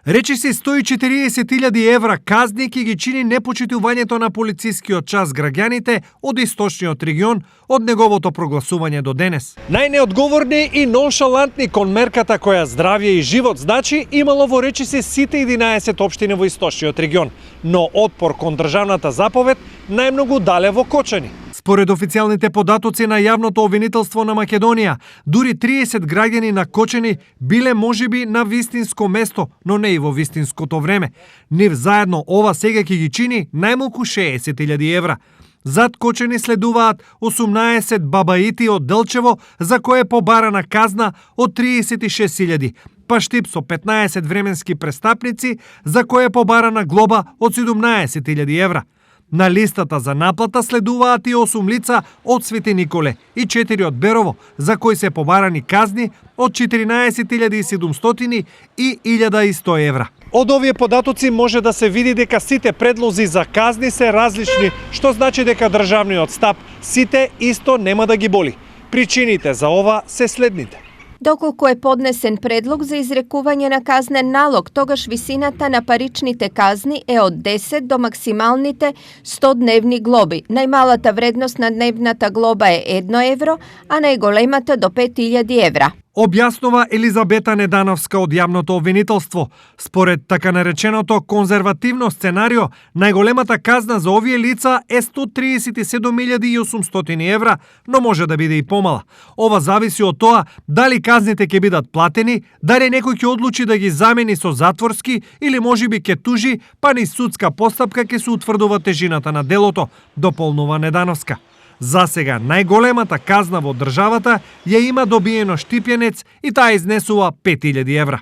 Речиси 140.000 евра казни ќе ги чини непочитувањето на полицискиот час граѓаните од источниот регион од неговото прогласување до денес. Најнеодговорни и ноншалантни кон мерката која здравје и живот значи имало во речиси сите 11 општини во источниот регион, но отпор кон државната заповед најмногу дале во Кочани. Според официјалните податоци на јавното обвинителство на Македонија, дури 30 граѓани на Кочани биле можеби на вистинско место, но не и во вистинското време. Нив заедно ова сега ќе ги чини најмалку 60.000 евра. Зад Кочани следуваат 18 бабаити од Делчево, за кое побарана казна од 36.000, па Штип со 15 временски престапници, за кое побарана глоба од 17.000 евра. На листата за наплата следуваат и 8 лица од Свети Николе и 4 од Берово, за кои се побарани казни од 14.700 и 1.100 евра. Од овие податоци може да се види дека сите предлози за казни се различни, што значи дека државниот стап сите исто нема да ги боли. Причините за ова се следните. Доколку е поднесен предлог за изрекување на казнен налог, тогаш висината на паричните казни е од 10 до максималните 100 дневни глоби. Најмалата вредност на дневната глоба е 1 евро, а најголемата до 5.000 евра. Објаснува Елизабета Недановска од јавното обвинителство. Според така нареченото конзервативно сценарио, најголемата казна за овие лица е 137.800 евра, но може да биде и помала. Ова зависи од тоа дали казните ќе бидат платени, дали некој ќе одлучи да ги замени со затворски или можеби ќе тужи, па низ судска постапка ќе се утврдува тежината на делото, дополнува Недановска. За сега најголемата казна во државата ја има добиено Штипјанец и таа изнесува 5.000 евра.